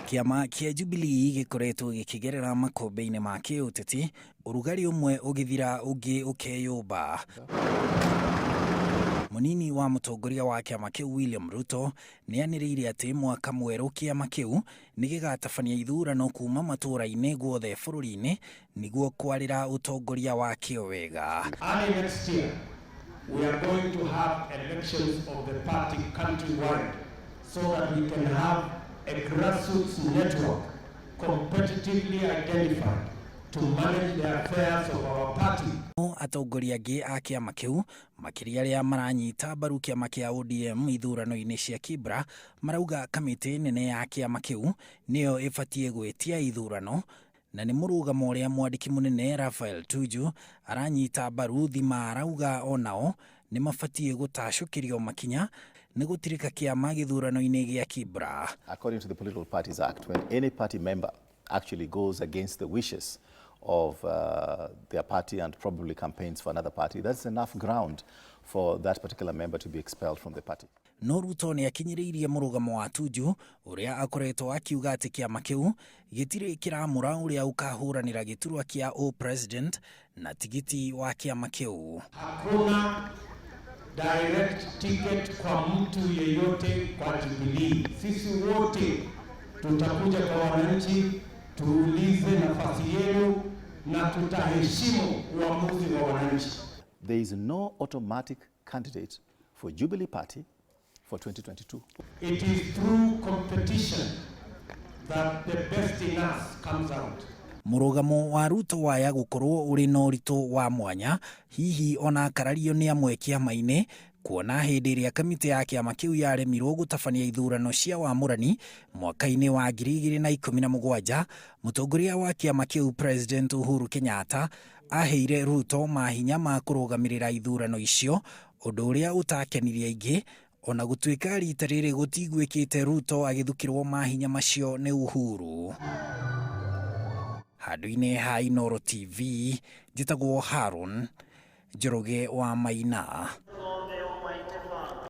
Kĩama kĩa Jubilee gĩkoretwo gĩkĩgerera makũmbĩ-inĩ ma kĩũteti, ũrugarĩ ũmwe ũgĩthira ũngĩ ũkeyũmba. Mũnini wa mũtongoria wa kĩama kĩu William Ruto nĩ anĩrĩire atĩ mwaka mwerũ kĩama kĩu nĩ gĩgatabania ithurano kuma matũũra-inĩ guothe bũrũri-inĩ nĩguo kwarĩra ũtongoria wakĩo wega. Early next year, we are going to have elections of the party countrywide so that we can have a grassroots network competitively identified to manage the affairs of our party. No atongoria angĩ a kĩama kĩu, makĩria arĩa maranyita mbaru kĩama kĩa ODM ithurano-inĩ cia Kibra, marauga kamĩtĩ nene ya kĩama kĩu nĩyo ĩbatiĩ gwĩtia ithurano, na nĩ mũrũgamo ũrĩa mwandĩki mũnene Raphael Tuju aranyita mbaru thima arauga onao nĩ mabatiĩ gũtacũkĩrio makinya nĩ gũtirika kĩama gĩthurano-inĩ gĩa Kibra. According to the Political Parties Act, when any party member actually goes against the wishes of their party and probably campaigns for another party, that's enough ground for that particular member to be expelled from the party. No Ruto nĩ akinyĩrĩirie mũrũgamo wa Tuju ũrĩa akoretwo akiuga atĩ kĩama kĩu gĩtirĩ kĩramũra ũrĩa ũkahũranĩra gĩturwa kĩa o-president na tigiti wa kĩama kĩu. Hakuna direct ticket kwa mtu yeyote kwa Jubilee. Sisi wote tutakuja kwa wananchi tuulize nafasi yenu na tutaheshimu uamuzi wa wananchi. There is no automatic candidate for Jubilee Party for 2022. It is through competition that the best in us comes out. Mũrũgamo wa Ruto waya gũkorwo ũrĩ na ũritũ wa mwanya, hihi ona akarario nĩ amwe kĩama-inĩ, kuona hĩndĩ ĩrĩa kamĩtĩ ya kĩama kĩu yaremirwo gũtabania ithurano cia wamũrani mwaka-inĩ wa 2017, mũtongoria wa kĩama kĩu President Uhuru Kenyatta aheire Ruto mahinya ma kũrũgamĩrĩra ithurano icio, ũndũ ũrĩa ũtakenirie aingĩ, ona gũtuĩka rita rĩrĩ gũtiguĩkĩte Ruto agĩthukĩrwo mahinya macio nĩ Uhuru. Handũ-inĩ ha Inooro TV, njĩtagwo Haron Njoroge wa Maina.